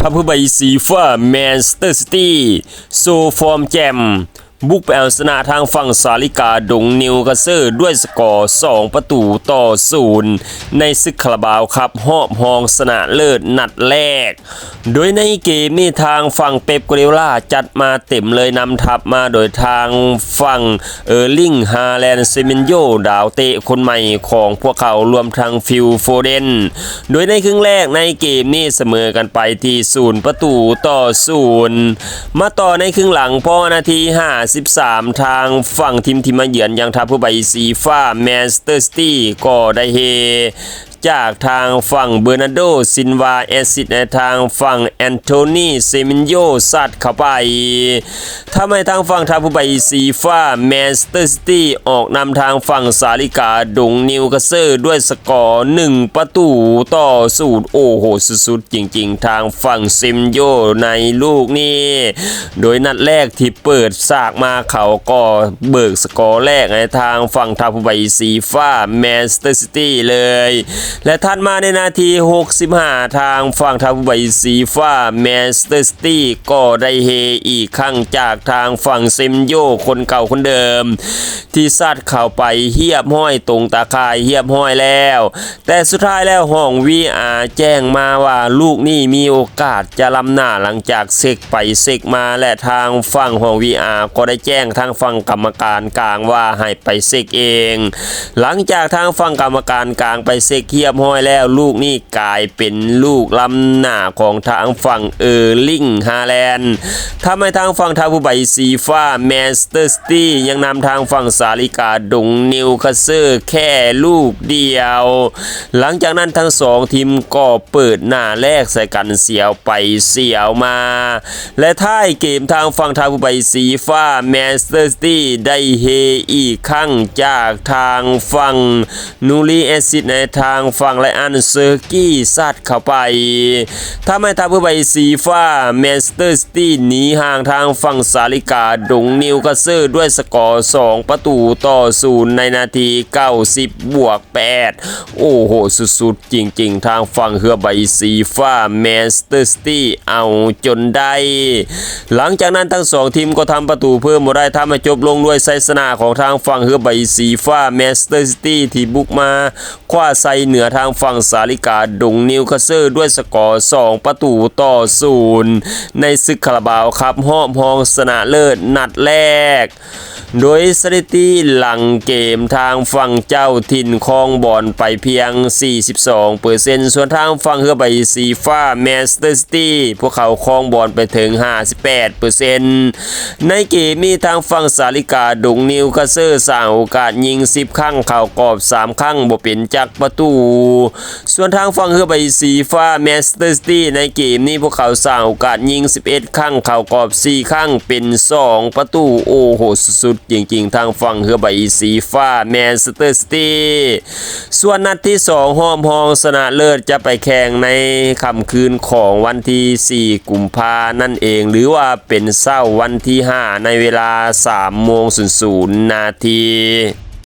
ທັບເຮືອໃບສີຟ້າ ແມນເຊສເຕີຊິຕີ້ ໂຊຟອມແຈ່ມ ບຸກໄປເອົາຊະນະທາງຝັ່ງສາລິກາດົງ ນິວຄາສເຊີ ດ້ວຍສະກໍສອງປະຕູຕໍ່ສູນ ໃນສຶກຄາລາບາວຄັບ ຮອບຮອງຊະນະເລີດນັດແລກ. ໂດຍໃນເກມນີ້ທາງຝັ່ງເປັບ ກວາດເດໂອລາ ຈັດມາເຕັມເລີຍ, ນຳທັບມາໂດຍທາງຝັ່ງ ເອີລິງ ຮາແລນ ເຊເມນໂຍ ດາວເຕະຄົນໃໝ່ຂອງພວກເຂົາ ລວມທັງ ຟິລ ໂຟເດັນ. ໂດຍໃນເຄິ່ງແລກໃນເກມນີ້ສະເໝີກັນໄປທີ່ສູນປະຕູຕໍ່ສູນ. ມາຕໍ່ໃນເຄິ່ງຫຼັງ ພໍນາທີຫ້າສິບສາມ ທາງຝັ່ງທີມທີ່ມາເຢືອນຢ່າງທັບເຮືອໃບສີຟ້າ ແມນເຊສເຕີຊິຕີ້ ກໍໄດ້ເຮ ຈາກທາງຝັ່ງເບີນາໂດ ຊິນວາ ແອດຊິດໃຫ້ທາງຝັ່ງແອນໂທນີ ເຊເມນໂຍ ຊັດເຂົ້າໄປ ທຳໃຫ້ທາງຝັ່ງທັບເຮືອໃບສີຟ້າ ແມນເຊສເຕີຊິຕີ້ ອອກນຳທາງຝັ່ງສາລິກາດົງ ນິວຄາສເຊີ ດ້ວຍສະກໍໜຶ່ງປະຕູຕໍ່ສູນ. ໂອ້ໂຫ ສຸດໆ ຈິງໆ ທາງຝັ່ງເຊເມນໂຍໃນລູກນີ້ ໂດຍນັດແລກທີ່ເປີດສາກມາ ເຂົາກໍເບີກສະກໍແລກໃຫ້ທາງຝັ່ງທັບເຮືອໃບສີຟ້າ ແມນເຊສເຕີຊິຕີ້ ເລີຍ. ແລະ ຖັດມາໃນນາທີຫົກສິບຫ້າ ທາງຝັ່ງທັບເຮືອໃບສີຟ້າ ແມນເຊສເຕີຊິຕີ້ ກໍໄດ້ເຮອີກຄັ້ງຈາກທາງຝັ່ງເຊເມນໂຍ ຄົນເກົ່າຄົນເດີມ ທີ່ຊັດເຂົ້າໄປຮຽບຮ້ອຍ ຕົງຕາຂ່າຍຮຽບຮ້ອຍແລ້ວ. ແຕ່ສຸດທ້າຍແລ້ວ ຫ້ອງ ວີອາ ແຈ້ງມາວ່າລູກນີ້ມີໂອກາດຈະລ້ຳໜ້າ ຫຼັງຈາກເຊັກໄປເຊັກມາ ແລະ ທາງຝັ່ງຫ້ອງ ວີອາ ກໍໄດ້ແຈ້ງທາງຝັ່ງກຳມະການກາງວ່າໃຫ້ໄປເຊັກເອງ. ຫຼັງຈາກທາງຝັ່ງກຳມະການກາງໄປເຊັກຮຽບຮ້ອຍແລ້ວ ລູກນີ້ກາຍເປັນລູກລ້ຳໜ້າຂອງທາງຝັ່ງ ເອີລິງ ຮາແລນ ທຳໃຫ້ທາງຝັ່ງທັບເຮືອໃບສີຟ້າ ແມນເຊສເຕີຊິ ຕີຍັງນຳທາງຝັ່ງສາລິກາດົງ ນິວຄາສເຊີ ແຄ່ລູກດຽວ. ຫຼັງຈາກນັ້ນທັງສອງທີມກໍເປີດໜ້າແລກໃສ່ກັນ ສຽວໄປສຽວມາ ແລະ ທ້າຍເກມທາງຝັ່ງທັບເຮືອໃບສີຟ້າ ແມນເຊສເຕີຊິຕີ້ ໄດ້ເຮອີກຄັ້ງຈາກທາງຝັ່ງ ນູລີ ແອດຊິດໃຫ້ທາງຝັ່ງ ໄລອັນ ເຊີກີ ຊັດເຂົ້າໄປ ທຳໃຫ້ທັບເຮືອໃບສີຟ້າ ແມນເຊສເຕີຊິ ຕີໜີຫ່າງທາງຝັ່ງສາລິກາດົງ ນິວຄາສເຊີ ດ້ວຍສະກໍສອງປະຕູຕໍ່ສູນ ໃນນາທີເກົ້າສິບບວກແປດ. ໂອ້ໂຫ ສຸດໆ ຈິງໆ ທາງຝັ່ງເຮືອໃບສີຟ້າ ແມນເຊສເຕີຊິ ຕີເອົາຈົນໄດ້. ຫຼັງຈາກນັ້ນທັງສອງທີມກໍທຳປະຕູເພີ່ມບໍ່ໄດ້ ທຳໃຫ້ຈົບລົງດ້ວຍໄຊຊະນະຂອງທາງຝັ່ງເຮືອໃບສີຟ້າ ແມນເຊສເຕີຊິ ຕີ ທີ່ບຸກມາ ຄວ້າໄຊເໜືອທາງຝັ່ງສາລິກາດົງ ນິວຄາສເຊີ ດ້ວຍສະກໍສອງປະຕູຕໍ່ສູນ ໃນສຶກຄາລາບາວຄັບ ຮອບຮອງຊະນະເລີດນັດແລກ. ໂດຍສະຖິຕິຫຼັງເກມ ທາງຝັ່ງເຈົ້າຖິ່ນຄອງບອນໄປພຽງສີ່ສິບສອງເປີເຊັນ ສ່ວນທາງຝັ່ງເຮືອໃບສີຟ້າ ແມນເຊສເຕີຊິ ຕີ ພວກເຂົາຄອງບອນໄປເຖິງຫ້າສິບແປດເປີເຊັນ. ໃນເກມນີ້ທາງຝັ່ງສາລິກາດົງ ນິວຄາສເຊີ ສ້າງໂອກາດຍິງສິບຄັ້ງ ເຂົ້າກອບສາມຄັ້ງ ບໍ່ເປັນຈັກປະຕູ. ສ່ວນທາງຝັ່ງເຮືອໃບສີຟ້າ ແມນເຊສເຕີຊິ ຕີ ໃນເກມນີ້ພວກເຂົາສ້າງໂອກາດຍິງສິບເອັດຄັ້ງ ເຂົ້າກອບສີ່ຄັ້ງ ເປັນສອງປະຕູ. ໂອ້ໂຫ ສຸດໆ ຈິງໆ ທາງຝັ່ງເຮືອໃບສີຟ້າ ແມນເຊສເຕີຊິ ຕີ. ສ່ວນນັດທີສອງ ຮອບຮອງຊະນະເລີດຈະໄປແຂ່ງໃນຄ່ຳຄືນຂອງວັນທີສີ່ ກຸມພານັ້ນເອງ ຫຼືວ່າເປັນເຊົ້າວັນທີຫ້າ ໃນເວລາສາມໂມງສູນນາທີ.